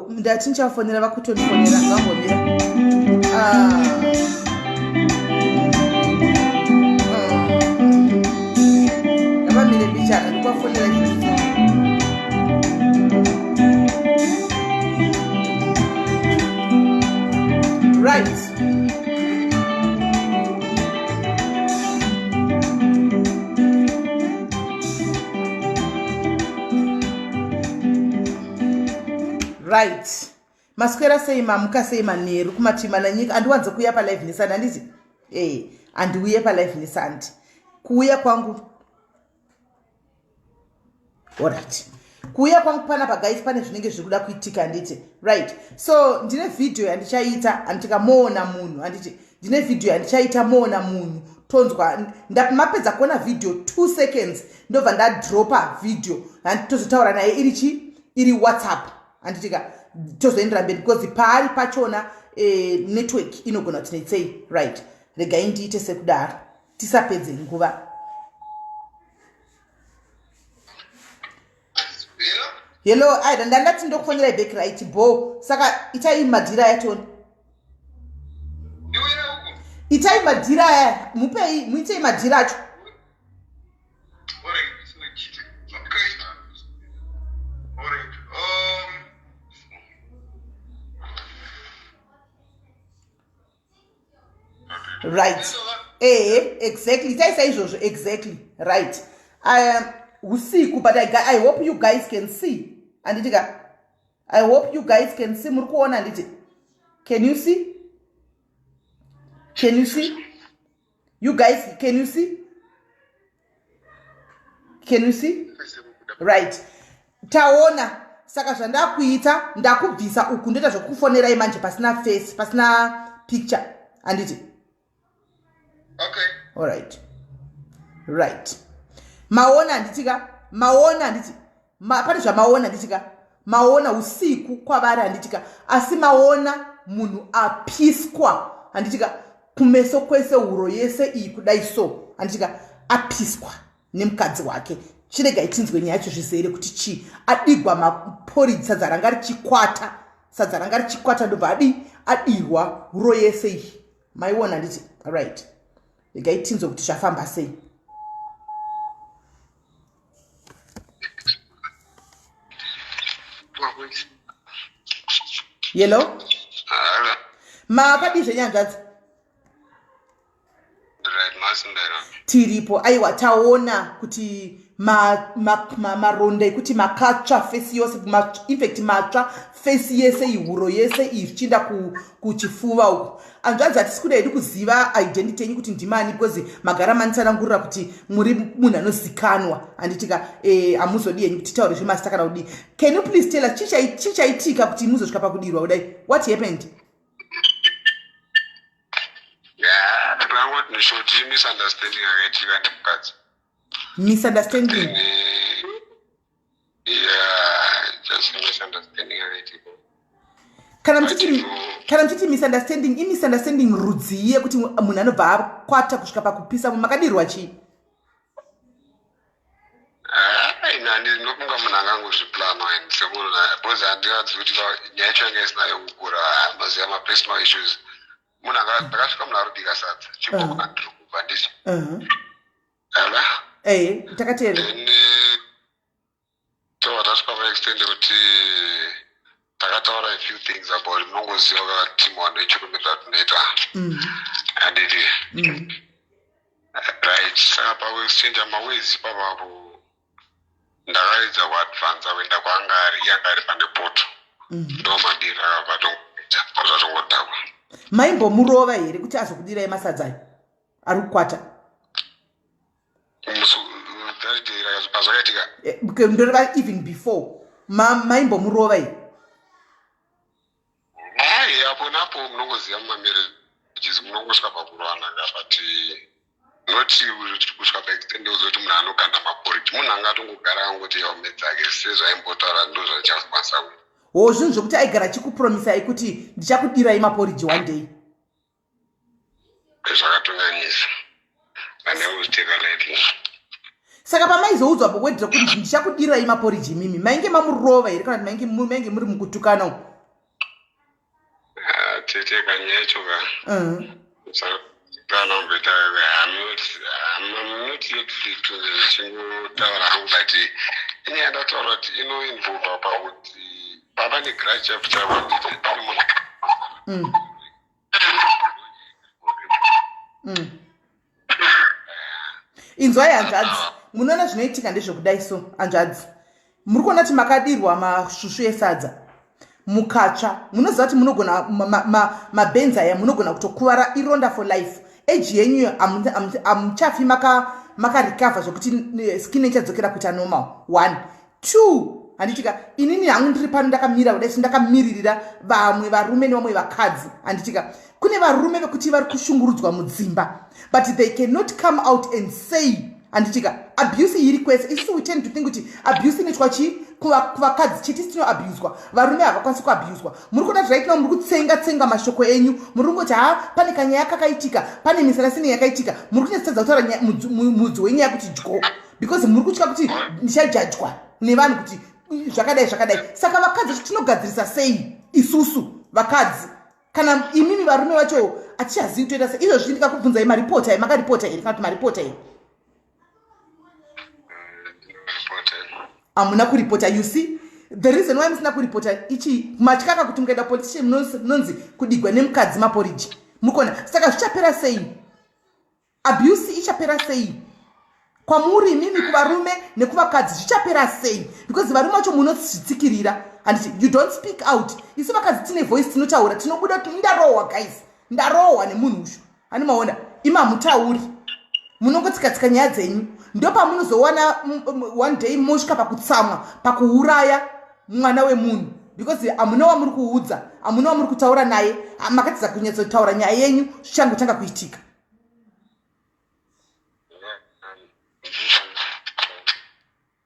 Ndati ndichafonera vakutondifonera ngambomira. Ah. Ngavamire mbichana ndikuvafonera izvozvo. Right. Right, maswera sei, mamuka sei manheru kumativi mana nyika. Andiwanze kuuya palive nesandi, handiti? E handiuye palive nesandi. Kuuya kwangu, alright, kuuya kwangu panapa guys, pane zvinenge zviri kuda kuitika, handiti? Right, so ndine vhidhiyo yandichaita, handitika moona munhu, handiti? Ndine vhidhiyo yandichaita, moona munhu, tonzwa. Mapedza kuona vhidhiyo, 2 seconds ndobva ndadropa vhidhiyo, tozotaura naye iri chi iri WhatsApp, handitika? Tozoendera mberi because paari pachona network inogona kuti netsei. Right, regai ndiite sekudaro, tisapedze nguva. Hello, aida ndandati ndokufonerai back. Right, bo saka itai madhira aya, toni itai madhira aya, mupei, muitei madhira acho. Right, ehe, exactly, itai saizvozvo, exactly. Right, usiku, but I hope you guys can see, handiti ka? I hope you guys can see. Muri kuona, handiti? Can you see? Can you see, you guys? Can you see? Can you see? Right, taona. Saka zvandakuita, ndakubvisa uku, ndoita zvekukufonerai manje pasina face, pasina picture, handiti? Okay. Alright, right, maona, handiti ka? Maona, handiti? Pane zvamaona, handiti ka? Maona usiku kwavari, handiti ka? Asi maona munhu apiswa, handiti ka? Kumeso kwese, huro yese iyi kudai so, handiti ka? Apiswa nemukadzi wake. Chiregai tinzwe nyaya yacho zvizere kuti chii. Adigwa maporiji, sadza ranga richikwata, sadza ranga richikwata, ndobva adi adirwa huro yese iyi. Maiona, handiti? Right, regai tinzwe kuti zvafamba sei. Yelo, makadii zvenyanzvadzi? Tiripo. Aiwa, taona kuti maronda ekuti makatsva face yose, infact matsva face yese, ihuro yese iyi zvichienda kuchifuva uku. Hanzvadzi, hatisi kuda hedu kuziva identity yenyu kuti ndimani, because magara manditsanangurira kuti muri munhu anozikanwa, handitika? Hamuzodi henyu kuti titaure zvemasita kana kudii. Can you please tell us chii chaitika kuti muzosvika pakudirwa kudai? What happened? Yeah, ndangoti neshort misunderstanding yakaitika nemukadzi. Misunderstanding? Yeah, just misunderstanding yakaitika. Kana muchiti misunderstanding, imisunderstanding rudzii yekuti munhu anobva akwata kusvika pakupisa? Makadirwa chii? Ina ndinofunga munhu angangozviplana and semunhu, because handiradzi kuti nyaya yacho yanga isina yokukura. Maziva mapersonal issues, munhu ndakasvika munhu arikubika sadza, chibva ndiri kubva ndichi ala. Ee, takateerera. Then tobva tasvika paextent yekuti takataura a few things about, munongoziva katimu vanhu vechirume zvatinoita, handiti? Right, saka pakuexchange mawords ipapapo, ndakaedza kuadvansa kuenda kwaanga ari, iye anga ari pane poto. Ndo madiri akabva tongoita zvatongodhakwa. Maimbomurova here kuti azokudirai masadza ayo ari kukwata? That day pazvakaitika? Ndoreva even before, maimbomurova here? Hai, apo napo, munongoziva mumamarriages munongosvika pakurwana ka, but not kusvika paextent yekuzoti munhu anokanda maporiji. Munhu anga atongogara angoti yaume dzake sezvaimbotaura, ndo zvandichakwanisa kuita. Ho, zvinhu zvokuti aigara achikupromisai kuti ndichakudirai maporiji one day? Zvakatonyanyisa, andakuzviteka lightly. Saka pamaizoudzwa wedra kuti ndichakudirai maporiji imimi, mainge mamurova here kana kuti mainge muri mukutukana uku? Ah, tete kanyaya yacho ka kana kumboita I'm not yet free to chingotaura hangu but inyaya ndataura kuti inoinvolva pakuti baba negrudge chaipo chaipo nditi pane munhu Inzwai hanzvadzi, munoona zvinoitika ndezvekudai so hanzvadzi, muri kuona kuti makadirwa masvusvu esadza mukatsva, munoziva kuti munogona mabenzi aya munogona kutokuvara ironda for life. Age yenyu hamuchafi makarecover zvekuti skin ichadzokera kuita normal. 1 2 handitika inini hangu ndiri pano ndakamira kudai so ndakamiririra vamwe varume nevamwe vakadzi. Handitika kune varume vekuti vari kushungurudzwa mudzimba but they cannot come out and say. Handitika abuse iri kwese. Isusu we tend to think kuti abuse inoitwa chii kuvakadzi chete, tinoabuswa, varume havakwanisi kuabuswa. Muri kuona kuti right now muri kutsenga tsenga mashoko enyu, muri kungoti ha pane kanyaya kakaitika, pane misarasini yakaitika, muri kunyatsotadza kutaura mudzi wenyaya kuti dyo because muri kutya kuti ndichajajwa nevanhu kuti zvakadai zvakadai. Saka vakadzi tinogadzirisa sei isusu vakadzi kana imimi varume vacho atichazivi toita sei? Izvozvi ndikakubvunzai maripota here, makaripota here kana kuti maripota here? Hamuna kuripota. You see the reason why musina kuripota ichi matyaka kuti mukaenda politician munonzi kudigwa nemukadzi maporiji mukona. Saka zvichapera sei? Abuse ichapera sei kwamuri imimi, kuvarume nekuvakadzi? Zvichapera sei? Because varume vacho munozvitsikirira, handiti? You don't speak out. Isu vakadzi tine voice, tinotaura, tinobuda kuti ndarohwa guys, ndarohwa nemunhu ushu. Hani maona, imi hamutauri, munongotsika-tsika nyaya dzenyu. Ndopamunozowana one day mosvika pakutsamwa, pakuuraya mwana wemunhu because hamuna wamuri kuudza, hamuna wamuri kutaura naye. Makatidza kunyatsotaura nyaya yenyu zvichangotanga kuitika.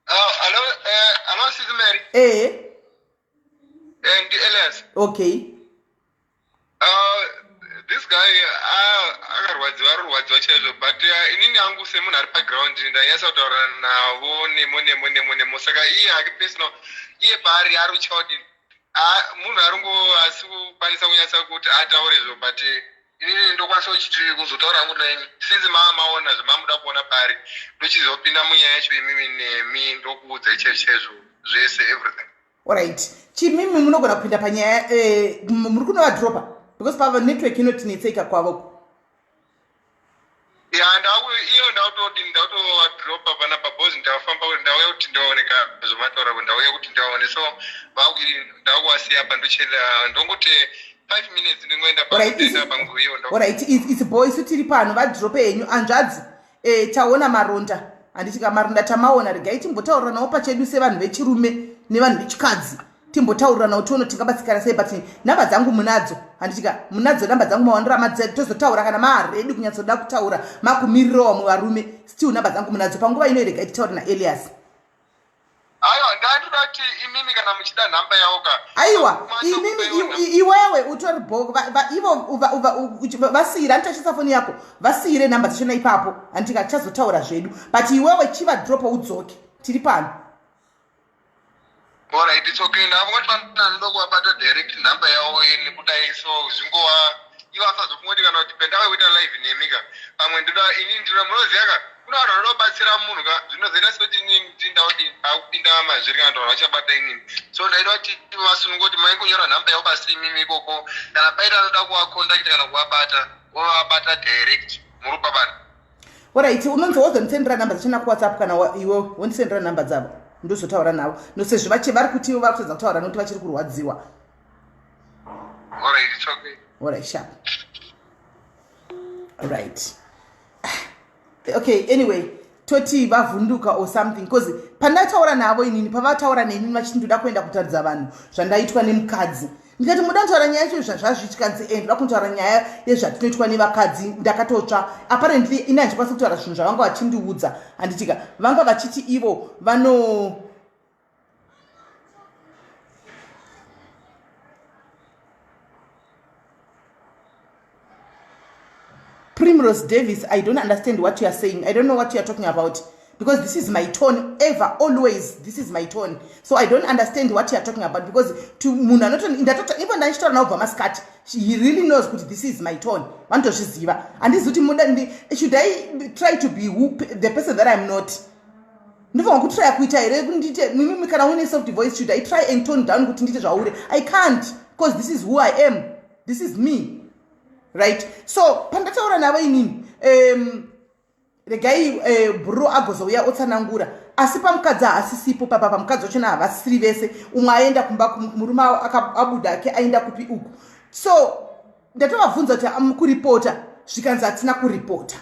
Oh, hello, hello, Sis Mary. Eh. And Elias. Okay. This guy akarwadziwa, arurwadziwa chaizvo, but inini hangu semunhu ari paground ndanyatsa kutaura navo nemo nemo nemo nemo. Saka iye hake personal, iye paari ari kutya kudini, munhu aringo asi kukwanisa kunyatsa kuti ataure zvo, but inini ndokwanisa kuchiti kuzotaura hangu naimi since maamaona zvamamuda kuona paari, ndochizopinda munyaya yacho imimi nemi ndokuudzai chaizvo chaizvo zvese, everything. Alright, chimimi munogona kupinda panyaya muri kunovadropa because pava network inotinetseika kwavoko. Ya, ndaku iyo ndakutodi ndakutovadropa panapa because ndafamba, ndauya kuti ndivaone ka zvamataura, kuti ndauya kuti ndivaone, so ndakuvasiya apa, ndochienda, ndongoti 5 minutes ndingoenda pangoenda panguva iyo. Alright, it's boy, isu tiri pano, vadrope henyu hanzvadzi. Taona maronda, handiti ka? Maronda tamaona, regai timbotauriranawo pachedu sevanhu vechirume nevanhu vechikadzi, timbotauriranawo tione tingabatsikana sei. But nhamba dzangu munadzo, handiti ka? Munadzo nhamba dzangu, mawaniro amadzi, tozotaura kana maaready kunyatsoda kutaura, makumirirawo vamwe varume. Still nhamba dzangu munadzo. Panguva ino regai titaure naElias. Aiwa, ndandoda kuti imimi kana muchida nhamba yavo ka. Aiwa, imimi iwewe utori bo ivo vasiyire, andichachisa foni yako, vasiyire nhamba dzachona ipapo, handika? Tichazotaura zvedu, but iwewe chivadropa udzoke, tiri pano. Alright, it's okay. Ndavoti vanoda kuvabata direct nhamba yavo nekudai, so zvingova ivo asazofungoti kana kuti pendava kuita live nemi ka, pamwe ndoda ini ndinoda, munoziva ka, kuna vanhu vanoda kubatsira munhu ka, zvinozoita sekuti inini ndindaudi akupinda mazviri kana kuti vanhu vachabata inini, so ndaida kuti vasununge kuti maingonyora nhamba yavo pasi imimi ikoko, kana paita anoda kuvacontacta kana kuvabata, vovabata direct muri pabana. Alright, unonzi wozondisendera nhamba dzachona kuWhatsApp kana iwe wondisendera nhamba dzavo, ndozotaura navo nosezvo vachi vari kuti ivo vari kutadza kutaura nokuti vachiri kurwadziwa. Alright, it's okay. Alright, sharp. Right, okay, anyway toti vavhunduka or something because pandataura navo inini, pavataura neni vachiti ndoda kuenda kutaridza vanhu zvandaitwa nemukadzi, ndikati muda kutaura nyaya yacho zvazvazviitika nzi e ndoda kutaura nyaya yezvatinoitwa nevakadzi, ndakatotsva. Apparently ini handikwanisi kutaura zvinhu zvavanga vachindiudza, handitika? Vanga vachiti ivo vano Primrose Davis, I don't understand what you are saying. I don't know what you are talking about. Because this is my tone ever, always. This is my tone, so I don't understand what you are talking about, because to munhu anoto ndatota, even ndaichitaura nawo kubva masikati, he really knows kuti this is my tone. Vanotozviziva. Handizi kuti muda, should I try to be who, the person that I'm not? Ndinofanira kutrya kuita here ndite mimimi? Kana une soft voice, should I try and tone down kuti ndiite zvauri? I can't, because this is who I am, this is me, right? So pandataura navo inini, regai bro agozouya otsanangura. Asi pamukadzi haasisipo papa. Pamukadzi wachona havasiri vese. Umwe aenda kumba, murume abuda ake, aenda kupi uku. So ndatovabvunza kuti kuripota, zvikanzi hatina kuripota.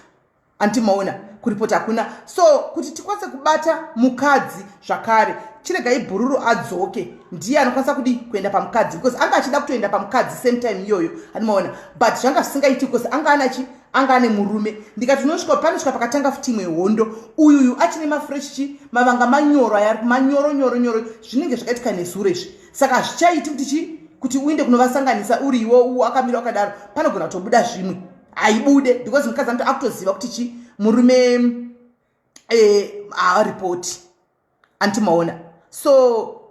Andimaona kuripota hakuna. So kuti tikwanise kubata mukadzi zvakare, chiregai bhururu adzoke, ndiye anokwanisa kudi kuenda pamukadzi, because anga achida kutoenda pamukadzi same time iyoyo, andimaona, but zvanga zvisingaiti because anga anachi, anga ane murume. Ndikati unosvika panosvika pakatanga futi imwe hondo, uyuyu achine mafresh chi mavanga manyoro aya, manyoro nyoro nyoro, zvinenge zvakaitika nezuro izvi. Saka hazvichaiti kuti chi kuti uinde kunovasanganisa uri iwo akamira wakadaro. Panogona kutobuda zvimwe, haibude, because mukadzi anoto akutoziva kuti chi murume haaripoti, antimaona. So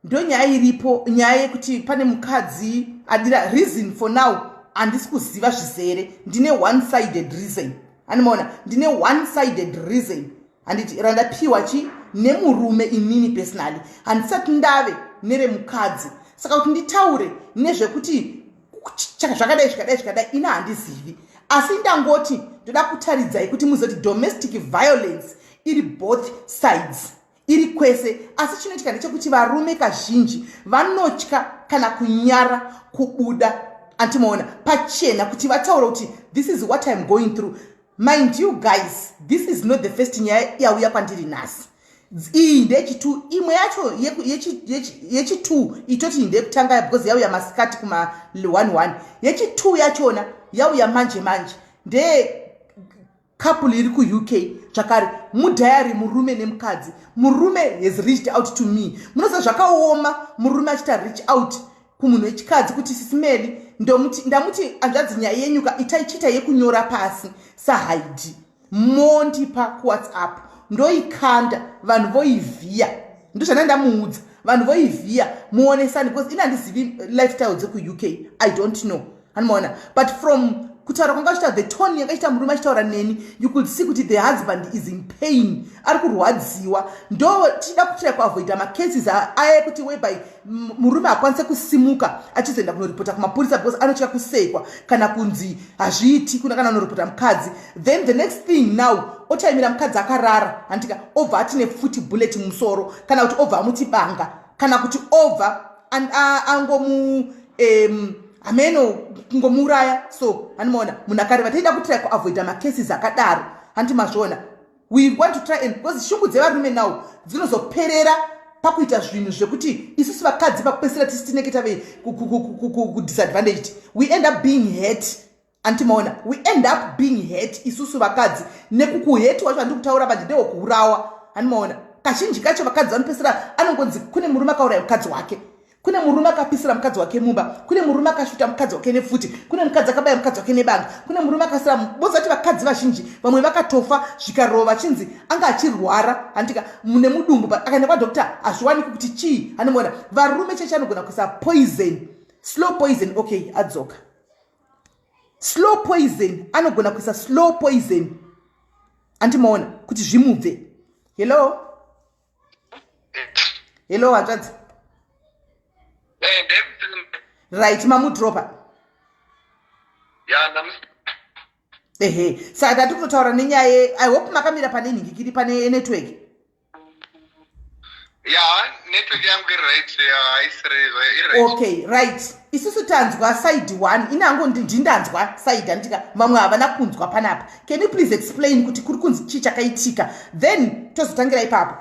ndo nyaya iripo, nyaya yekuti pane mukadzi adira. Reason for now handisi kuziva zvizere. Ndine one sided reason, andimaona, ndine one sided reason, handiti, randapiwa chi nemurume. Inini personally handisati ndave neremukadzi, saka kuti nditaure nezvekuti zvakadai, zvikadai, zvikadai, ina handizivi. Asi ndangoti ndoda kutaridzai kuti muzoti domestic violence iri both sides, iri kwese. Asi chinoitika ndechekuti varume kazhinji vanotya kana kunyara kubuda, antimaona, pachena kuti vataura kuti this is what I'm going through. Mind you guys, this is not the first nyaya yauya kwandiri nhasi. Iyi ndeyechi2. Imwe yacho yechi2 itoti ndeyekutanga because yauya masikati kuma11. Yechi2 yachona yauya manje manje, ndeye couple iri kuUK zvakare, mudhayari, murume nemukadzi. Murume has reached out to me. Munoziva zvakaoma murume achiita reach out kumunhu wechikadzi kuti, "Sisi Melly." Ndamuti, "Hanzvadzi, nyaya yenyuka itai chiita yekunyora pasi sahaidi, mondipa kuWhatsApp, ndoikanda, vanhu voivhiya." Ndozvana ndamuudza, vanhu voivhiya, muonesani, because ina handizivi lifestyle dzekuUK, I don't know, anomaona. But from kutaura kwanga achitaura, the tone yanga murume achitaura neni, you could see kuti the husband is in pain, ari kurwadziwa. Ndo tichida kutira kuavoida macases aya ekuti whereby murume hakwanise kusimuka achizoenda kunoripota kumapurisa because anotya kusekwa kana kunzi hazviiti kuna kana anoripota mukadzi. Then the next thing now, otaimira mukadzi akarara, handika, obva atine futi bullet mumusoro, kana kuti obva amuti banga, kana kuti obva angomu hameno kungomuuraya. So handimaona munhu akareva, taida kutry kuavoida macases akadaro, handi mazviona? We want to try and, because shungu dzevarume now dzinozoperera pakuita zvinhu zvekuti isusu vakadzi pakupesera tisi tinenge tave kudisadvantaged. We end up being hurt, antimaona? We end up being hurt isusu vakadzi. Nekukuhurt wacho handiri kutaura manje ndehwekuurawa, handimaona? Kazhinji kacho vakadzi vanopesera anongonzi kune murume akauraya mukadzi wake, kune murume akapisira mukadzi wake mumba, kune murume akashuta mukadzi wake nefuti, kune mukadzi akabaya mukadzi wake nebanga, kune murume akasira bozati. Vakadzi vazhinji vamwe vakatofa zvikarova, chinzi anga achirwara, handika, nemudumbu, akaenda kwadoctor hazviwaniki kuti chii, handimaona? Varume cheche anogona kuisa poison, slow poison. Okay, adzoka. Slow poison, anogona kuisa slow poison, andimaona, kuti zvimubve. Hello, hello, hanzvadzi. Right, mamudropa. Ya. Ehe, saka tati kutotaura nenyaya. I hope makamira pane nhingikiri, pane network. Ya, network yangu iri right, haisiri iri right. Okay, right. Isusu tanzwa side one, inango ndindanzwa side, handika, vamwe havana kunzwa panapa. Can you please explain kuti kuri kunzi chii chakaitika, then tozotangira ipapo?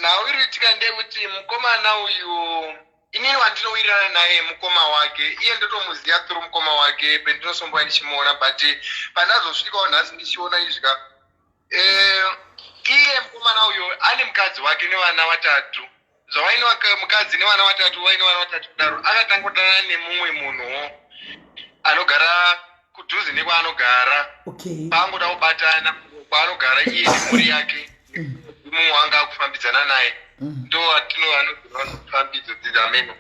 Nhau iri kuitika ndeyekuti mukomana uyu, inini wandinowirirana naye mukoma wake, iye ndotomuziva through mukoma wake pendinosomboya ndichimuona. But pandazosvikawo nhasi ndichiona izvika, iye mukomana uyu ane mukadzi wake nevana vatatu. Zvavaine mukadzi nevana vatatu, vaine vana vatatu kudaro, akatanga kudanana nemumwe munhuwo anogara kudhuze nekwaanogara. Okay. Paangoda kubatana kwaanogara iye nemhuri yake mumwe wanga akufambidzana naye ndo atino anofambidzo dzidza ameno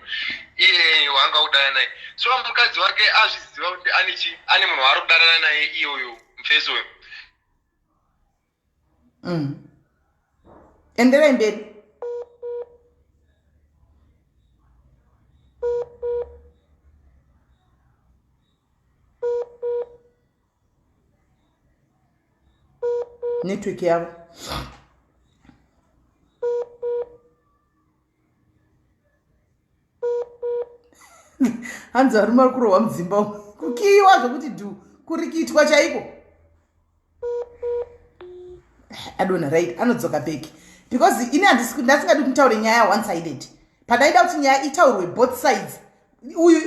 iye wanga kudana naye. So mukadzi wake azviziva kuti ane chi ane munhu waari kudanana naye iye uyu mufesi uyu. Enderai mberi. Network yavo. Hanzi varume vari kurohwa mudzimba umu, kukiyiwa zvokuti dhu, kurikitwa chaiko. Adona, right, anodzoka back because ini ndasingadi kuti nditaure nyaya one sided. Pandaida kuti nyaya itaurwe both sides.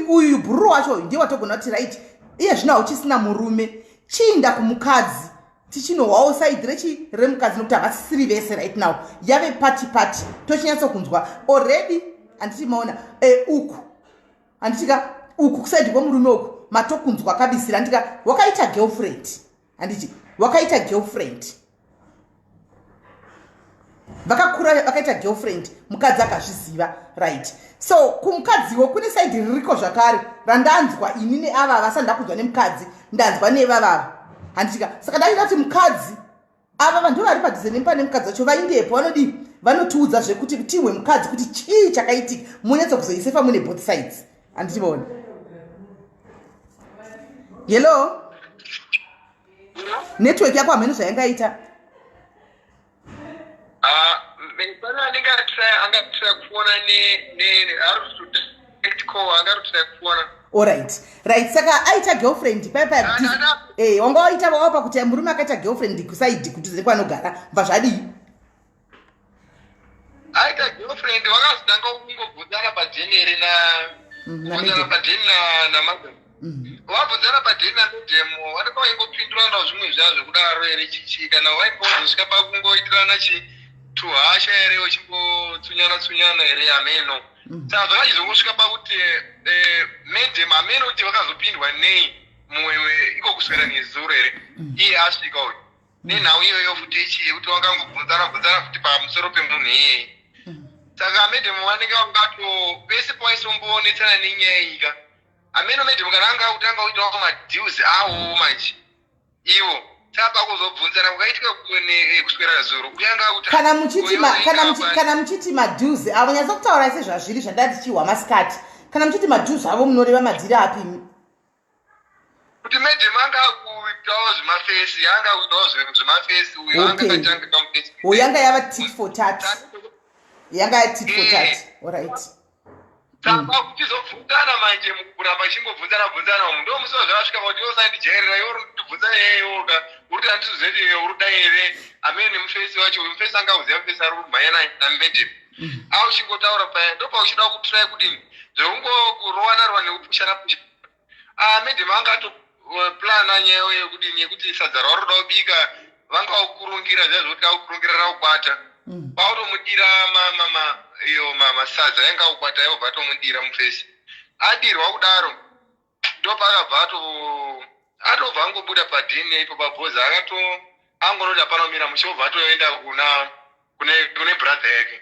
Uyu bhururu wacho uyu ndiye watogona kuti right, iye zvino hauchisina murume, chiinda kumukadzi tichinohwawo side rechi remukadzi, nokuti havasisiri vese right now, yave party party. Tochinyatsokunzwa already, handiti? Maona uku, handitika? Uku kuside kwemurume uku matokunzwa kabisira, handitika? Wakaita girlfriend, handiti? Wakaita girlfriend, vakakura vakaita girlfriend, mukadzi akazviziva, right? So kumukadziwo kune side ririko zvakare randanzwa ini neava vasati ndakunzwa nemukadzi, ndanzwa nevavava, handitika? Saka ndaida kuti mukadzi ava vanhu vari padhuze nempa nemukadzi wacho vaindepo, vanodii, vanotiudza zvekuti tihwe mukadzi kuti chii chakaitika, munyatsa kuzoisefa mune both sides, handiti? Vaona, hello, network yako hameno zvayangaita. Ah, pane anenge angatry kufona ne ari direct call, angatry kufona. Alright, right. Saka aita girlfriend paipa, wanga waita wapa kuti murume akaita girlfriend kuside kudhuze nekwanogara, bva zvadii? Aita girlfriend, vakazotanga kungobvunzana padheni here na kubvunzana padheni namadam. Vabvunzana padheni namadam, vanenge vaingopinduranawo zvimwe zviya zvekudaro here, chichi kana vaimbozosvika pakungoitirana chi tuhasha here, uchimbotsunyana tsunyana here, ameno. Saka zvakachizongosvika pakuti madam ameno kuti vakazopindwa nei mumwe iko kuswera nezuro here, iye asvika uyu nenhau iyoyo futi ichi yekuti wangangobvunzana bvunzana futi pamusoro pemunhu iyeye. Saka madam vanenge vangato pese pawaisombonetsana nenyaya iyika, ameno madam kana anga kutanga kuitawo madeals awo manje ivo. Saka pakuzobvunzana kwakaitika kuswera zuro kuyanga kuti Kana muchiti madeals avo, nyatsa kutaura sezvazviri zvandati chihwa masikati. Kana muchiti madeals avo, munoreva madhiri api? Kuti madam anga akuitawo zvemafesi, anga akuitawo zvemafesi uyo anga akatanga kamufesi. O, yanga yava tit for tat, yanga ya tit for tat, alright. Saka kuchizobvunzana manje, mukuramba chingobvunzana bvunzana umu, ndo musi wazvakasvika pakuti iwe usandijairira, iwe uri kutibvunza yeyoga, uri kuti handizozeti uri kuda here, amene nemufesi wacho uyu. Mufesi anga uziva, mufesi ari kumhanya namadam auchingotaura paya, ndo pauchida kutry kudini zvekungokurowana rowa nekupushana pusha. Ah, madam anga atoplana nyaya yekudini, yekuti sadza rauri kuda kubika vanga vakurungira zviya zvekuti akukurungira rakukwata, pautomudira iyo masadza yanga akukwata, yobva atomudira mufesi. Adirwa kudaro, ndopaakabva atobva angobuda padheni ipo pabhozi, akato angonoti hapana kumira mushe, obva atoenda kuna kune brother yake.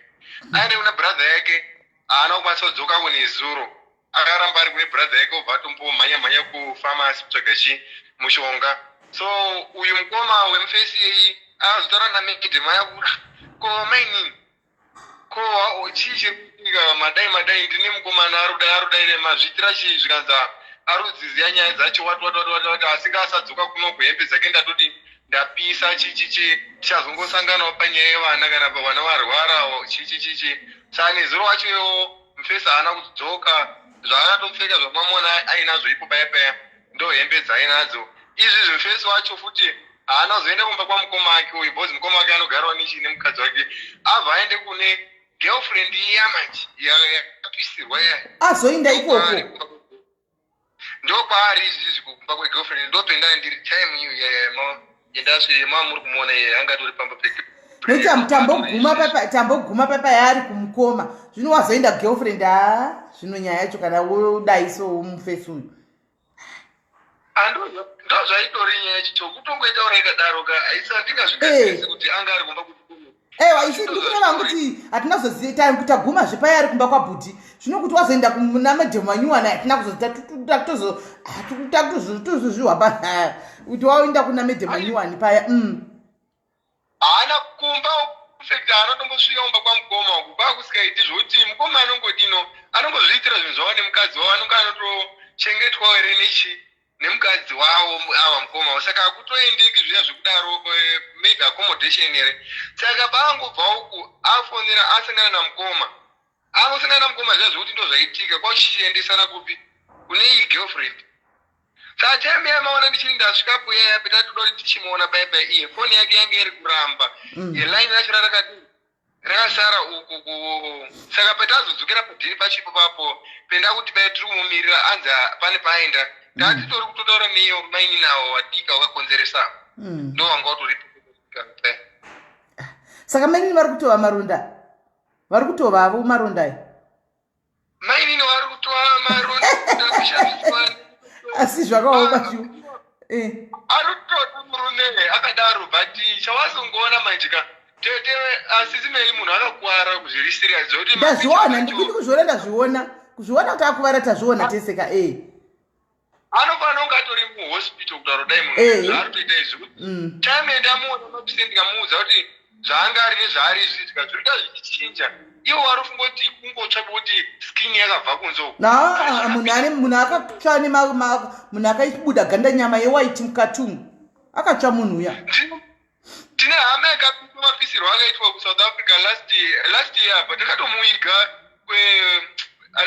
Aende kuna brother yake, haana kukwanisa kudzoka kunezuro, akaramba ari kune brother yake, obva atombomhanya mhanya kupharmacy kutsvaga chi mushonga. So uyu mukoma wemufesi iyi akazotaura namadam aya kuti, "Ko mainini, ko chii chiri kuitika? Madai madai, ndine mukomana ari kudai ari mazviitira chii?" Zvikanzi ari kudziziya nyaya dzacho, wati wati wati wati wati, asinga asadzoka kuno, kuhembe dzake ndatoti ndapisa, chichichi, tichazongosanganawo panyaya yevana kana vana varwara, chichi chichi. Saka nezuro wacho iwo mufesi haana kudzoka, zvaakatopfeka zvamamona ainazvo ipo paya paya, ndo hembe dzainadzo izvi. Zvimufesi wacho futi haana kuzoenda kumba kwamukoma ake uyu, because mukoma wake anogarawo nechi nemukadzi wake. Abva aende kune girlfriend iya manje yakapisirwa iya. Azoinda ikoko. Ndokwaari izvizvi kumba kwegirlfriend, ndopendai ndiri time iyo yendasvema muri kumuona iye angatori pamba. Nokuti tamboguma papa yaari kumukoma, zvino wazoenda girlfriend. Ha, zvino nyaya yacho kana wodai so mufesi uyu. Ndozvaitori nyaya yacho, kutongoitaura ikadaro ka, aisa ndingazvigadzirisi kuti anga ari kumba kuti. Ewa, isi ndikureva kuti hatina kuzoziva taguma zvepaya ari kumba kwabhuti. Zvino kuti wazoenda kuna madhemu manyuwana, hatina kuzozvitakutozozviwa pa kuti waenda kuna madhemu manyuwani paya. Haana kumba fact, haana tombosvika kumba kwamukoma uku. Kwakusikaiti zvokuti mukoma anongodino, anongozviitira zvinhu zvavo nemukadzi wavo, anonge anotochengetwa here nechi nemukadzi wavo ava mukoma. Saka hakutoendeki zviya zvekudaro, maybe accommodation here. Saka paangobva uku afonera, asangana namukoma, angosangana namukoma zviya zvekuti ndo zvaitika, kwachichiendesana kupi kune iyi girlfriend. Saka time yamaona ndichiri ndasvikapo yaya petatoda kuti tichimuona paya paya, iye foni yake yange iri kuramba. Line racho rarakadii, rakasara uku ku. Saka petazodzokera padhiri pachipo papo, penda kuti pai tiri kumumirira, anzi pane paaenda. Tatitori kutotaura neiyo maininawo wadika wakakonzeresa. Ndo wanga utoripo. Saka mainini vari kutova maronda, vari kutovavo maronda aya? Mainini vari kutova maronda kushamiswa. Asi zvakaoma shu. Ari kutoda murume akadaro, but chawazongoona manje ka, tete, asi zimei munhu akakuwara zviri serious zvokuti Ndazviona, ndikuti kuzviona, ndazviona, kuzviona kuti akuvara, tazviona tese ka e. Anofanira kunge atori muhospital kutaura dai munhu zvaari kutoita izvi. Time yandamuona mapise, ndikamuudza kuti zvaanga ari nezvaari izvi, zvikazvirita zvichinja, iwo vari kungoti kungotsva kuti skin yakabva kunze uku. Na munhu ane munhu akatsva munhu akaibuda ganda, nyama yewhite mukati umu, akatsva munhu uya. Tine hama yakapiswa mapisirwo akaitwa kuSouth Africa last year, but takatomuiga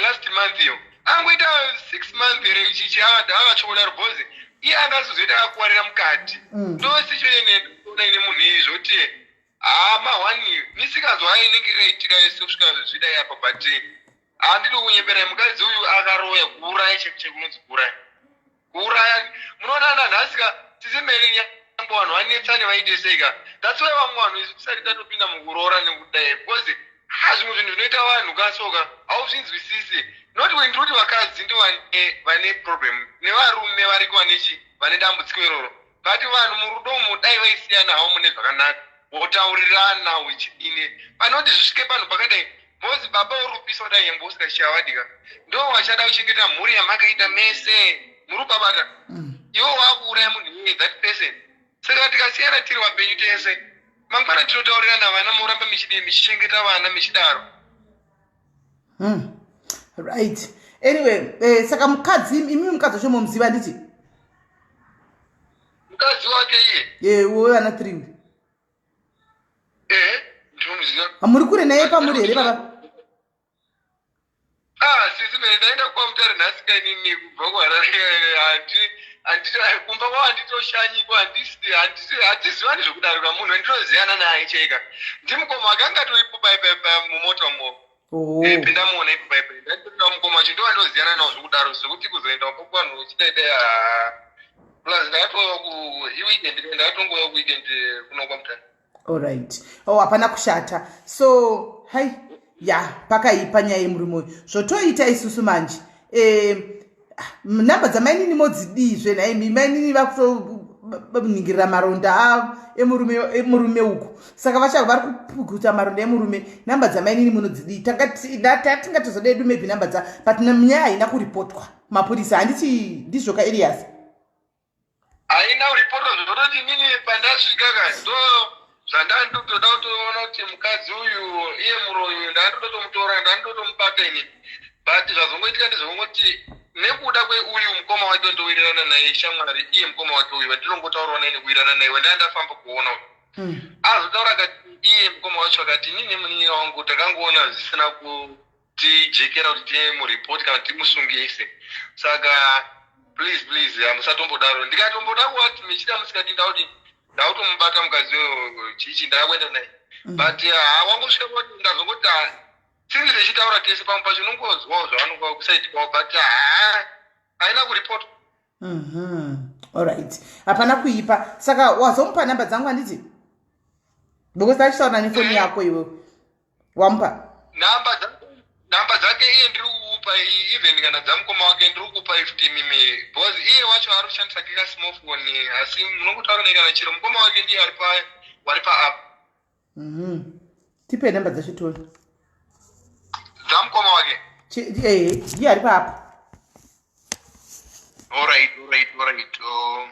last month iyo, angoita 6 months here chichi akatsva kudaro, because iye anga asizoita akakuwarira mukati. Ndo situation yandinoona ine munhu iyi, zvoti hama one misikanzwa inenge ikaitika yese kusvika zvidai apa. But handidi kunyemberai, mukadzi uyu akaroya, kuuraya chekunonzi kuuraya, kuuraya. Munoona nanhasi ka, tisimeri nyambo vanhu vanetsane vaite sei ka. That's why vamwe vanhu isu tisati tatopinda mukuroora nekudai, because ha, zvimwe zvinhu zvinoita vanhu kasoka hauzvinzwisisi. Not when ndiri kuti vakadzi ndo vane problem, nevarume variko vanechi vane dambudziko iroro, but vanhu murudo umu dai vaisiyana havo mune zvakanaka, wotaurirana uchidini, panoti zvisvike panhu pakadai. Mozi baba uri kupisa kudai, nyangwe usikachavadika, ndo wachada kuchengeta mhuri yamakaita mese muri kubabata. Iwe wakuuraya munhu iyeye, that person. Saka tikasiyana tiri vapenyu tese, mangwana tinotaurirana, vana moramba michidii, michichengeta vana michidaro. Right, anyway, saka mukadzi, imi mukadzi wacho momuziva, handiti? Mukadzi wake iye? Wevana three. Ehe, ndinomuziva. Muri kure naye pamuri here, baba? Ah, sisi mene, ndaenda kwaMutare nhasi kainini kubva kuHarare. Handi kumba kwavo handitoshanyikwa, hatizivani zvekudaro ka. Munhu wandinoziyana naye cheka ndimukoma akanga atoripo pai mumota umo. Pendamuona ipo paipai, ndatorina mukoma wacho, ndo andoziyana nawo zvekudaro, zvekuti kuzoenda kuvanhu uchidaidai. Plus ndakatouya ku iweekend, ndakatongouya kuweekend kuno kwaMutare. Alright, oh, hapana kushata. So hai, ya, pakaipa nyaya yemurume uyu. Zvotoita isusu manje, namba dzamainini modzidizve nhaimi? Mainini vakutoningirira maronda emurume uku, saka vacha vari kupukuta maronda emurume. Namba dzamainini munodzidii? Tatingatozoda edu maybe namba dza, but nyaya haina kuripotwa mapurisa, handiti ndizvo ka, Elias? Haina kuripotwa, zvototi inini pandasvika ka, ndo zvandandotoda kutoona kuti mukadzi uyu iye muroyi uyu, ndandototomutora, ndandotomubata inini. But zvazongoitika ndezvekungoti nekuda kweuyu mukoma wake ndowirirana naye, shamwari, iye mukoma wake uyu wandinongotaurawo naye nekuwirirana naye, wandanga ndafamba kuona uyu. Azotaura akati iye mukoma wacho akati, inini munin'ina wangu takangoona zvisina kutijekera kuti timuripoti kana timusungise, saka please, please, hamusatombodaro. Ndikatomboda kuvati michida musikati, ndakuti ndakutomubata mukadzi uyo chichi, ndakakuenda naye. But hawangosvika kuti ndazongoti sinzi tichitaura tese, pamwe pacho unongonzwawo zvavanonga kusaidi kwavo, but haa, haina kuripotwa. Alright, hapana kuipa. Saka wazomupa namba dzangu, handiti? Because tachitaura nefoni yako iwewe, wamupa? Namba dzake iye ndiri kukupa even kana dzamukoma wake ndiri kukupa ifti mimi because iye wacho ari kushandisa keka smartphone asi munongotaura naye kana chero mukoma wake ndiye ari pa wari paapp. Tipe namba dzacho tione. Dzamukoma wake. Ndiye ari paapp. Alright, alright, alright. Oh.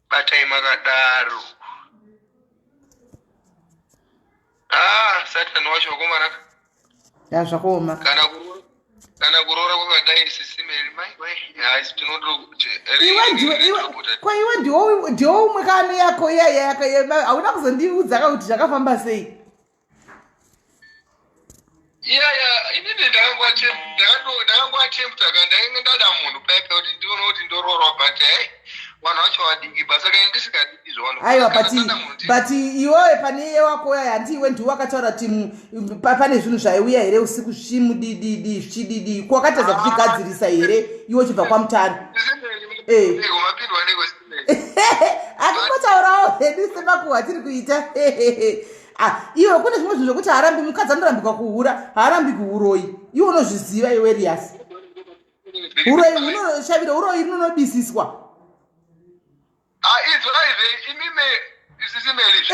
Batai makadaro. Ah, Satan wacho wakomana. Ya zvakaoma. Kana kuroora kwakadai sisimeri mai mai. Haisi tinodo Iwe ndiwe iwe ko iwe ndiwo ndiwo umwe kane yako iya iya hauna kuzondiudza ka kuti zvakafamba sei. Iya ya inini ndakangoattempta ka ndainge ndada munhu paipa kuti ndione kuti ndoroorwa but hey vanhu vacho vadiki basa kai ndisikadiki zvavanhu. Aiwa but iwewe pane iye wako yaya handi iwe ndiwe wakataura kuti pane zvinhu zvaiuya here usiku zvichimudididi zvichididi ko wakatadza kuzvigadzirisa here iwe uchibva kwaMutare? Mapindwa neko. Akungotaurawo hedu semakuhwa tiri kuita. Ah, iwe kune zvimwe zvinhu zvekuti haarambi mukadzi anorambikwa kuhura, haarambi kuuroyi. Iwe unozviziva iwe Rias. Uroyi hunoshavira uroyi runonobisiswa. Ah, izvaive imime isisimeli.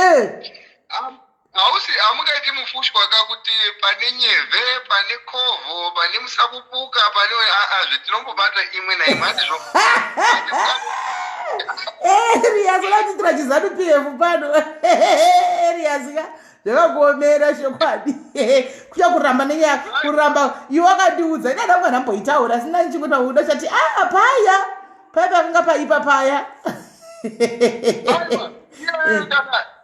Hausi hamungaiti mufushwa ka kuti pane nyevhe, pane kovho, pane musakupuka, pane aa zvetinombobata imwe naimwe handizvo. Elias unatiitira chiZANU PF pano. Elias ka zvakakuomera chokwadi. Kucha kuramba nenyaya kuramba iwe wakandiudza ina ndanga ndamboitaura asi ndani chingoti uda chati ah paya paya pakanga paipa paya.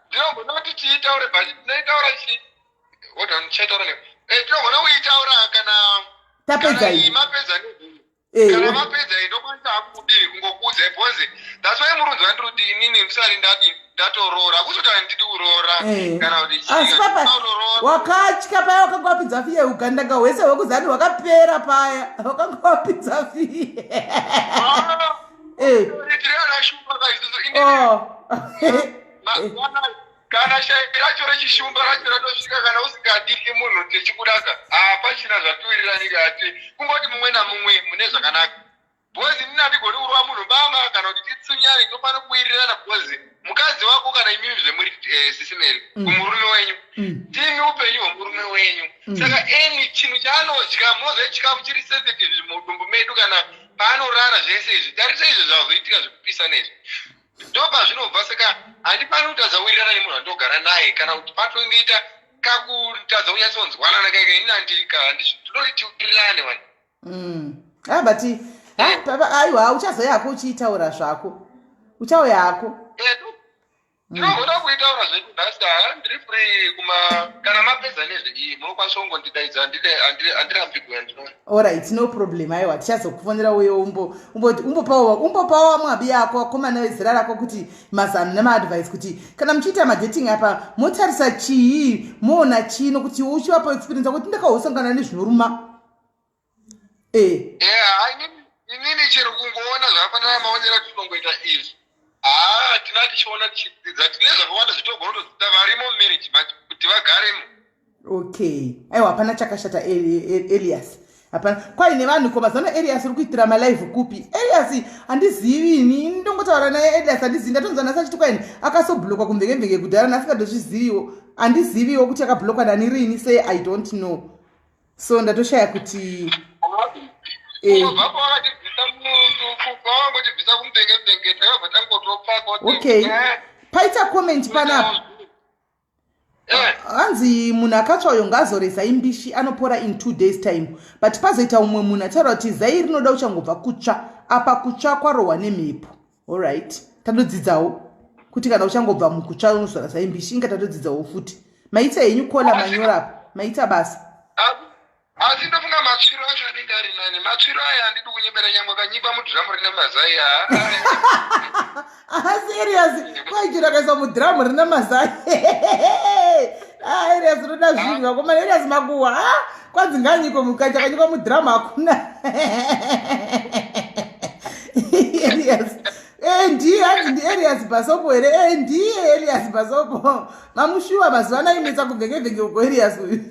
Ndinogona kuti tiitaure but tinoitaura chi hold on tichaitaura ne tinogona kuitaura kana tapedza iyi mapedza kana mapedza iyi ndokwanisa hakudii kungokuudzai because that's why murunzi wandiri kuti inini ndisati ndadi ndatoroora hakusi kuti handidi kuroora kana kuti asi papa wakatya paya wakanga wapinza fiye ugandanga hwese hwekuzani hwakapera paya wakanga wapinza fiye. Tiri ana shumba ka isusu inini kana shai racho rechishumba racho ratosvika kana usingadiki munhu tichikudaka hapachina zvatiwirirani ati kungoti mumwe namumwe mune zvakanaka because inini handigoni kurova munhu bama kana kuti titsunyane tofanira kuwirirana because mukadzi wako kana imimi zvemuri sisimeri kumurume wenyu timi upenyu hwemurume wenyu saka any chinhu chaanodya munoziva chikafu chiri sensitive mudumbu medu kana paanorara zvese izvi tarisa izvi zvazoitika zvekupisa nezvi ndopazvinobva saka handifani kutadza kuwirirana nemunhu wandogara naye kana kuti patongoita kakutadza kunyatsonzwanana kaika inini handinoti tiwirirane wani. Ah, but aiwa uchazouya hako uchiitaura zvako uchauya hako. Tinogona kuitaura zvedu nhasi ha ndiri free kuma kana mapedza nezveiyi munokwanisa kungondidaidza handirambi kuya ndinoona. Alright, no problem. Aiwa tichazokufonera uye umbopawo vamwe abi yako akomana vezera rako kuti mazano nemaadvice kuti kana muchiita madating apa motarisa chii moona chii nokuti uchivapo experience kuti ndakahosangana nezvinoruma. Inini chero kungoona zvakafanana maonero atinongoita izvi haa tina tichiona tichidzidza tine zvakawanda zvitogona kutodzidza varimo mumarriage macho kuti vagaremo. Okay, aiwa hapana chakashata Elias hapana kwaine vanhu ko mazano Elias uri kuitira malive kupi Elias handizivi ini ndongotaura naye Elias handizivi ndatonzwa nhasi achiti kwaini akasoblockwa kumvekemveke kudhara nhasi ngatozviziviwo handiziviwo kuti akablockwa nani rini sei I don't know so ndatoshaya kuti okay paita comment panapa hanzi munhu akatsva uyo ngaazore zai mbishi anopora in 2 days time but pazoita umwe munhu ataura kuti zai rinoda uchangobva kutsva apa kutsva kwarohwa nemhepo. Alright, tatodzidzawo kuti kana uchangobva mukutsva unozora zai mbishi inga tatodzidzawo futi. Maita henyu kola manyora apa maita basa. Asi ndofunga matsviro acho anenge ari nani matsviro aya handidi kunyebera nyangwe akanyikwa mudhiramu rine mazai. Serious kwaichiro akaiswa mudhiramu rine mazai. Ah, Elias unoda zvinhu vakomana Elias makuhwa. Ah, kwanzi nganyikwe mukachi akanyikwa mudhiramu hakuna Elias. Ndiye hanzi ndiElias Basopo here? Ndiye Elias Basopo mamushuwa mazuva ano ainetsa kubvengevhenge uko Elias uyu.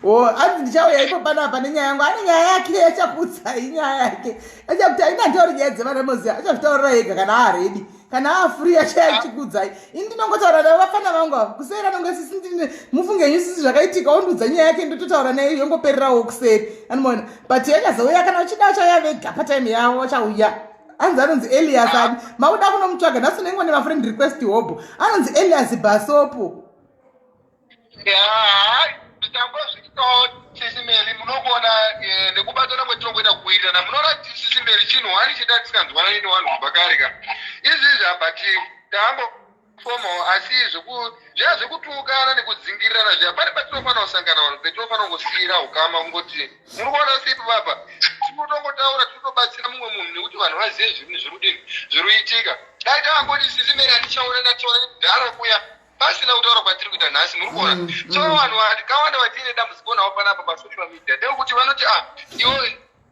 O hanzi ndichauya ipo panapa nenyaya yangu. Ane nyaya yake yachakuudzai nyaya yake achakuti aina handitauri nyaya dzevana moziva achazvitaurira ega kana aaredi kana afree achaya achikuudzai. Ini ndinongotaura navo vafana vangu ava kuseri anonge sisi ndine mufunge sisi zvakaitika ondiudza nyaya yake ndototaura naye yongopererawo kuseri anomaona but yachazouya kana vachida vachauya vega patime yavo vachauya. Anzi anonzi Elias adi mauda kunomutsvaga nhasi unenge une mafriend request hobho anonzi Elias Basopo. Tambozviitawo sisi Mary, munongoona nekubatana kwetinongoita kuwirirana. Munoona sisi Mary, chinhu wani cheta tisinganzwanani nevanhu kubva kare ka izvizvi apa tangofomawo, asi zviya zvekutukana nekudzingirirana zviya pane patinofanira kusangana vanhu petinofanira kungosiyira ukama kungoti muri kuona seipo papa tinotongotaura tinotobatsira mumwe munhu nekuti vanhu vazive zvinhu zviri kudini zviri kuitika. Dai takangoti sisi Mary handichaona ndationa nekudhara kuya pasina kutaura kwatiri kuita nhasi muri kuona. So vanhu vakawanda vatiine dambudziko navo panapa pasocial media ndekuti vanoti ah iwo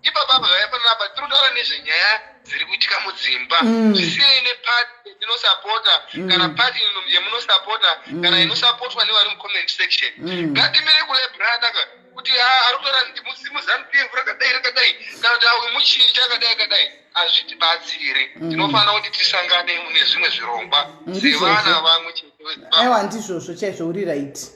ipapa apa zvaifanana apa tiri kutaura nezvenyaya dziri kuitika mudzimba zvisinei nepati yatinosapota kana pati yemunosapota kana inosapotwa nevari mucomment section. Ngatimire kulebrana ka kuti ari kutaura muZANU PF rakadai rakadai kana kuti auyu muchinji akadai akadai hazvitibatsiri. Tinofanira kuti tisangane mune zvimwe zvirongwa sevana vamwe chete. Aiwa, ndizvozvo chaizvo, uri right,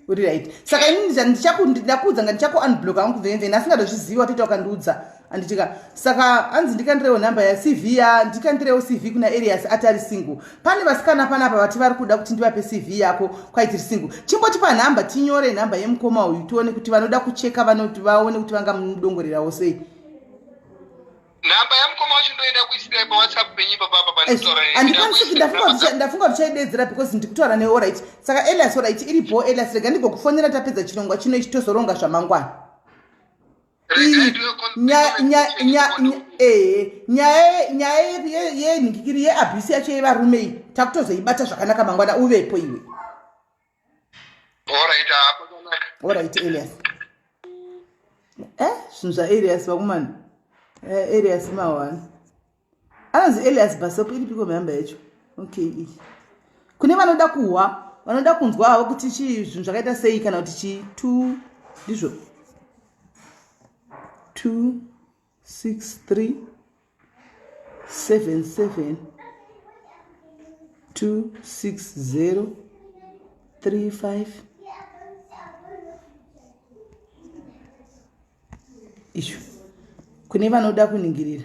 uri right. Saka inini ndakuudza nga ndichaku unblock hangu vemveni asingatozvizivi watoita ukandiudza anditika. Saka hanzi ndikandirewo nhamba yaCV ya ndikandirewo CV kuna Elias ati ari single. Pane vasikana panapa vati vari kuda kuti ndivape CV yako kwaitiri single. Chimbotipa nhamba tinyore nhamba yemukoma uyu tione kuti vanoda kucheka vanoti vaone kuti vangamudongorerawo sei. Nhamba yamukoma wacho ndoenda kuisirai paWhatsApp penyu ipapapa pandikutaura. Handikwanisi, ndafunga kuti chaidedzera because ndikutaura newe. Alright, saka Elias, alright, iripo Elias, rega ndigokufonera tapedza chirongwa chino ichi tozoronga zvamangwana. Ehe, nyaya yenhingikiri yeabuse yacho yevarume iyi takutozoibata zvakanaka mangwana uvepo iwe. Alright Elias. Zvinhu zvaElias vakomana. Elias mawana anonzi Elias Basop iripiko mhamba yacho? Okay, iyi kune vanoda kuhwa vanoda kunzwa havo kuti chii zvinhu zvakaita sei kana kuti chii. Two ndizvo 2 6 3 7 7 2 6 0 3 5 izvo kune vanoda kuningirira.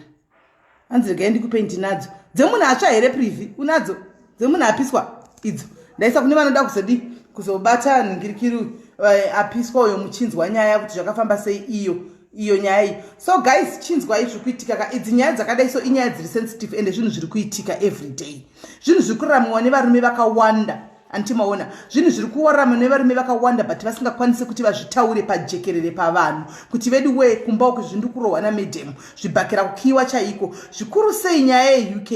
Hanzi regai ndikupei, ndinadzo dzemunhu atsva here? Privi unadzo dzemunhu apiswa idzo? Ndaisa kune vanoda kuzodi kuzobata nhingirikiri apiswa uyo muchinzwa nyaya kuti zvakafamba sei iyo nyaya iyi. So guys, chinzwai zviri kuitika ka. Idzi nyaya dzakadai so inyaya dziri sensitive ende zvinhu zviri kuitika every day, zvinhu zviri kuraramiwa nevarume vakawanda. Andimaona zvinhu zviri kurarama nevarume vakawanda but vasingakwanisi kuti vazvitaure pajekerere pavanhu kuti vedu we kumba uku zvindi kurohwa namadam zvibhakera kukiwa chaiko. Zvikuru sei nyaya yeUK.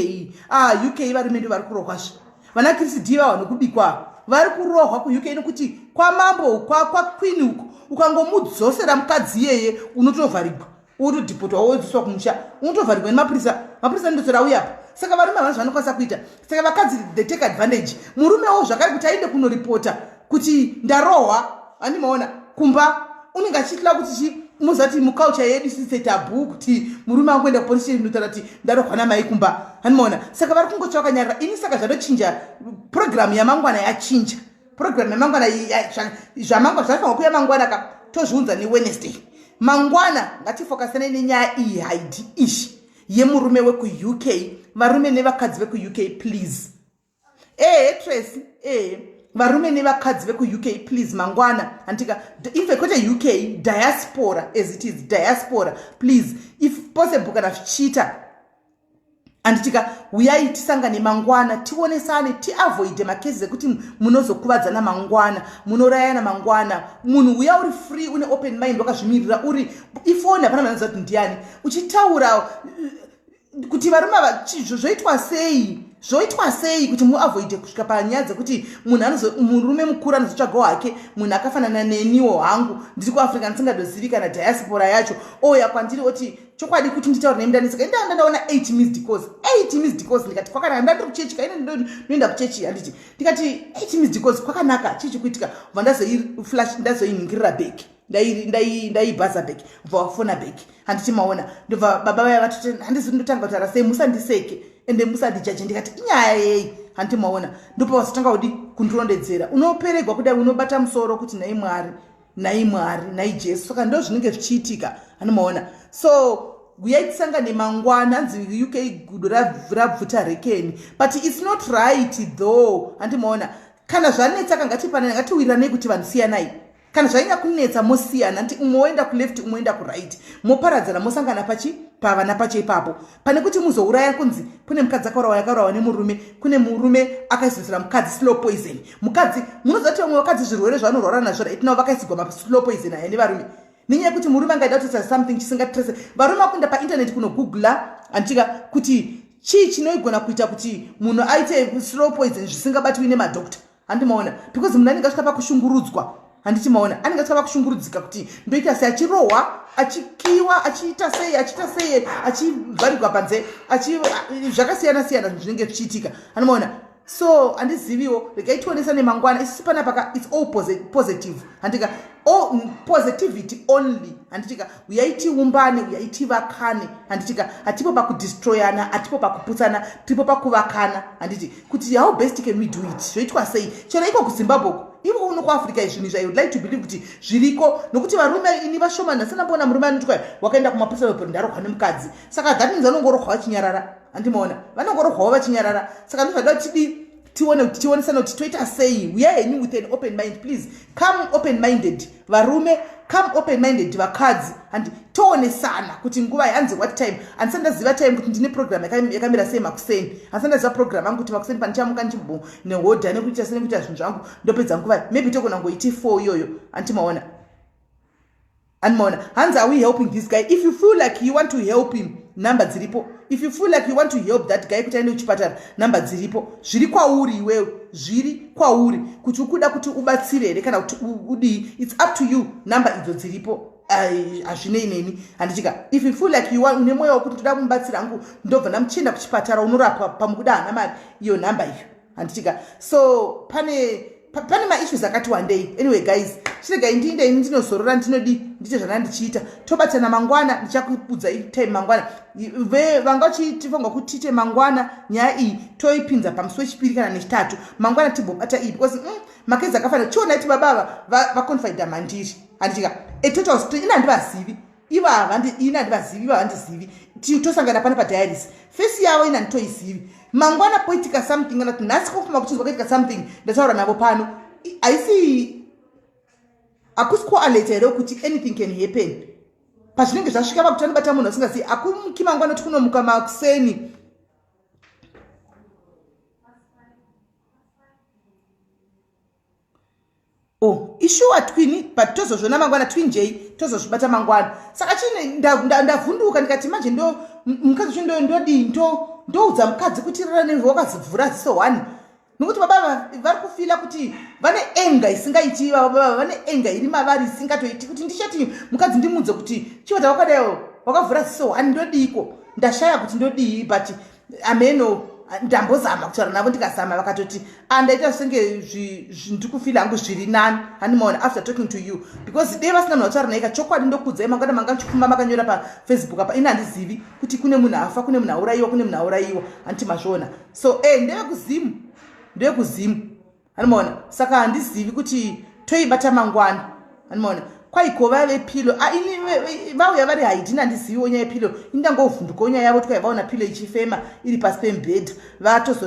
Ah, UK varume ndo vari kurohwazve. Vana Chris D vava nokubikwa vari kurohwa kuUK nokuti kwamambo kwaqueen uko ukangomudzosera mukadzi iyeye unotovharigwa, wotodhipotwa, wodzoswa kumusha, unotovharigwa nemapurisa. Mapurisa anondosora auya apa. Saka varume havana zvavanokwanisa kuita, saka vakadzi they take advantage. Murumewo zvakare kuti aende kunoripota kuti ndarohwa handimaona kumba unenge achiitira kuti chi muzati muculture yedu isise taboo kuti murume angoenda kupolice station notaura kuti ndarohwa namai kumba handimaona. Saka vari kungotsva vakanyarara. Ini saka zvadochinja programu yamangwana, yachinja programu yamangwana. Zvamangwana zvafanwa kuya mangwana ka tozviunza neWednesday. Mangwana ngatifokasanei nenyaya iyi haidi ishi yemurume wekuUK. Varume nevakadzi vekuUK, please. Ehe Tracy, ehe, varume nevakadzi vekuUK, please, mangwana handika. Infact kwete UK, diaspora as it is, diaspora, please, if possible, kana zvichiita handitika, uyai tisangane mangwana tionesane tiavoide macases ekuti munozokuvadzana mangwana, munorayana mangwana. Munhu uya uri free, une open mind, wakazvimirira, uri ifoni hapana vanoziva kuti ndiani uchitaura kuti varume ava zvoitwa sei. Zvoitwa sei kuti muavoide kusvika panyaya dzekuti munhu anozo murume mukuru anozotsvagawo hake munhu akafanana neniwo hangu ndiri kuAfrica ndisingadozivi kana diaspora yacho, ouya kwandiri oti chokwadi kuti nditaure nemi ndaneseka. Indanga ndaona 8 missed calls, 8 missed calls. Ndikati kwakanaka, ndandiri kuchechi kaine, ndoenda kuchechi handiti. Ndikati 8 missed calls, kwakanaka, chii chikuitika? Bva ndazoiflash, ndazoiningirira back, ndaibhaza back, bva wafona back handiti maona. Ndobva baba vaya vatoti handizi ndotanga kutaura sei, musandiseke ende musandijaje. Ndikati inyaya yei handiti maona. Ndopa vazotanga kudi kundirondedzera. Unoperegwa kudai, unobata musoro kuti nhai Mwari, nhai Mwari, nhai Jesu. Saka ndo zvinenge zvichiitika handimaona. So uyai tisangane mangwana. Hanzi UK gudo rabvuta rekeni, but it's not right though handimaona. Kana zvanetsa ka, ngatipanane, ngatiwiriranei kuti vanhu siyanai. Kana zvanyanya kunetsa mosiyana nti umwe woenda kuleft, umwe woenda kuright, moparadzana, mosangana pachi pavana pacho ipapo, pane kuti muzouraya. Kunzi kune mukadzi akaurawa, yakaurawa nemurume, kune murume akaisisira mukadzi slow poison. Mukadzi, munoziva kuti vamwe vakadzi zvirwere zvavanorwara nazvo right now vakaisigwa maslow poison aya nevarume, nenyaya yekuti murume angaida kutoita something chisingatrese. Varume vakuenda painternet kunogoogla anditika kuti chii chinoigona kuita kuti munhu aite slow poison zvisingabatiwi nemadoctor handimaona, because munhu anenge asvika pakushungurudzwa handiti maona, anenge asvika pakushungurudzika kuti ndoita sei, achirohwa, achikiwa, achiita sei, achiita sei, achivharigwa panze, zvakasiyana siyana zvinenge zvichiitika handimaona. So handiziviwo, regai tionesane mangwana. Isusu panapa it's all positive handika, all positivity only handitika. Uyai tiumbane, uyai tivakane handitika. Hatipo pakudestroyana, hatipo pakuputsana, tiripo pakuvakana handiti. Kuti how best can we do it, zvoitwa sei chero iko kuZimbabwe uko, iko kuno kuAfrica. Zvinhu izvi I would like to believe kuti zviriko, nokuti varume ini vashoma. Ndasina murume anotwa wakaenda kumapurisa, ndarohwa nemukadzi. Saka that means vanongorohwa vachinyarara handimaona, vanongorohwawo vachinyarara. Saka ndozvada tidi tione kuti tionesane kuti toita sei. Uyai henyu with an open mind, please come open minded varume, come open minded vakadzi handi, toonesana kuti nguva hanzi what time. Handisati ndaziva time kuti ndine program yakamira sei makuseni. Handisati ndaziva program yangu kuti makuseni pandichamuka ndichimbo nehodha nekuita sei, nekuita zvinhu zvangu, ndopedza nguva. Maybe togona ngoiti 4 iyoyo handimaona, handimaona. Hanzi are we helping this guy? If you feel like you want to help him, number dziripo. If you feel like you want to help that guy kuti aende kuchipatara, namba dziripo. Zviri kwauri iwewe, zviri kwauri kuti ukuda kuti ubatsire here kana kuti udii. It's up to you. Namba idzo dziripo, hazvinei neni handichika. If you feel like you want, une mwoyo wekuti ndoda kumubatsira hangu, ndobva ndamuchienda kuchipatara unorapwa, pamukuda hana mari, iyo nhamba iyo handichika. So pane maissues akati wandei. Anyway guys, chiregai ndiinde ini ndinozorora, ndinodi ndiite zvana ndichiita. Tobatana mangwana, ndichakuudzai time mangwana. Vanga vachitifunga kuti tiite mangwana nyaya iyi, toipinza pamusi wechipiri kana nechitatu. Mangwana timbobata iyi because makezi akafanira chionai ti baba ava vaconfida mandiri handichika. A total ini handivazivi ivava, ini handivazivi, iva handizivi. Tosangana pano padiaries, face yavo ini handitoizivi. Mangwana poitika something kana kuti nhasi kofuma kuchinzwa kuitika something, ndataura navo pano. Haisi hakusi kualeta here kuti anything can happen pazvinenge zvasvika pakuti anobata munhu asingazivi? Akumuki mangwana kuti kunomuka makuseni. Oh, ishuwa twini, but tozozviona mangwana. Twin J, tozozvibata mangwana. Saka chine ndavhunduka ndikati manje ndo mukadzi ucho ndodii? Ndoudza mukadzi kuti rara wakazivhura ziso one, nokuti baba vari kufila kuti vane enga isingaiti. Ivava baba vane enga iri mavari isingatoiti kuti ndichati mukadzi ndimudze kuti chivata wakadaiwo wakavhura ziso one. Ndodiiko? Ndashaya kuti ndodii, but ameno ndambozama kutaura navo, ndikazama vakatoti andaita senge ndikufila hangu zviri nani handimaona after talking to you, because dei vasina munhu vataura naika chokwadi. Ndokudzai mangwana manga muchifuma makanyora paFacebook apa, ini handizivi kuti kune munhu afa, kune munhu aurayiwa, kune munhu aurayiwa handiti mazviona. So e ndevekuzimu, ndevekuzimu handimaona. Saka handizivi kuti toibata mangwana handimaona. Kwaikova vepillow ini vauya vari haidini, handiziviwo nyaya yepillow. Ini ndangovhundukawo nyaya yavo twai vaona pillow ichifema iri pasi pemubhedha. Vatozo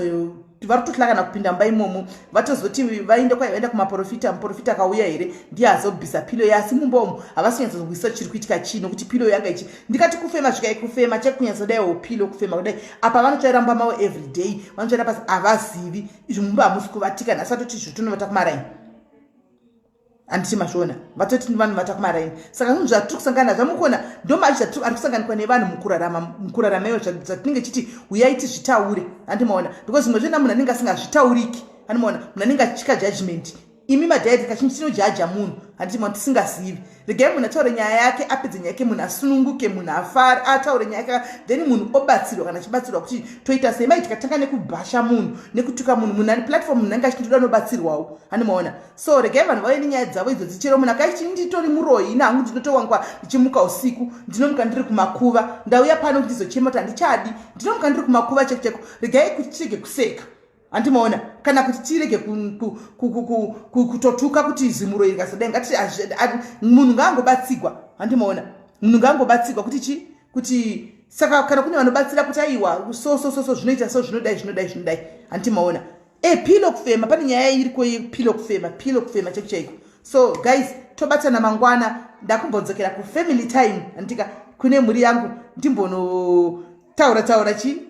vari kutohla kana kupinda mumba imomo, vatozoti vaende kwai vaenda kumaprofita. Muprofita akauya here ndiye azobvisa pillow, yasi mumba umo havasi kunyatsozwisisa chiri kuitika chii, nokuti pillow yanga ichi ndikati kufema svikai kufema chekunyatsodaio pillow kufema kudai. Apa vanotsvaira mumba mavo everyday, vanotsvaira pasi, havazivi izvi. Mumba hamusi kuvatika nhasi, vatoti izvo tonovata kumaraini. Handiti mazviona? Vatoti vanhu vata kumaraini. Saka zvinhu zvatiri kusangana zvamukuona ndomacho zvatiri ari kusanganikwa nevanhu mukurarama, mukurarama iyo zvatinenge chiti uyai tizvitaure. Handimaona? Because zvimwe zvena munhu anenge asingazvitauriki. Handimaona? Munhu anenge achityika judgment. Imi madhaiti kazhinji tinojaja munhu, handiti maona, tisingazivi. Regai munhu ataure nyaya yake, apedze nyaya yake, munhu asununguke, munhu afare, ataure nyaya yake, then munhu obatsirwa kana achibatsirwa. Kuti toita sei mai tikatanga nekubhasha munhu, nekutuka munhu? Munhu ane platform, munhu anenge achindoda nobatsirwawo. Handimaona? So regai vanhu vauye nenyaya dzavo idzodzi. Chero munhu akaiti nditori muroyi, ina hangu ndinotowanikwa ndichimuka usiku, ndinomuka ndiri kumakuva. Ndauya pano kuti ndizochema kuti handichadi, ndinomuka ndiri kumakuva cheko cheko. Regai kuti tirege kuseka, handimaona, kana kuti tirege kutotuka kuti zimuroyi rikazodai. Ngati munhu ngaangobatsigwa, handimaona? Munhu ngaangobatsigwa kuti chi kuti saka kana kune vanobatsira kuti aiwa, so so so so, zvinoita so, zvinodai, zvinodai, zvinodai, handimaona? Pilo kufema, pane nyaya iriko yepilo kufema, pilo kufema chaiko chaiko. So guys, tobatana mangwana. Ndakumbodzokera kufamily time, handika, kune mhuri yangu, ndimbonotaura taura chi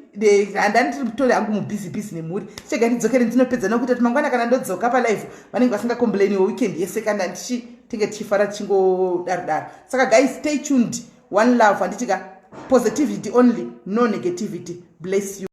handani tiri mutori hangu mubusy busy nemhuri. Chega ndidzokere ndinopedza, nokuti kuti mangwana kana ndodzoka palive vanenge vasingacomplainiwo weekend yese kana ndichi tinge tichifara tichingodaro daro. Saka guys, stay tuned. One love, handitika? Positivity only, no negativity. Bless you.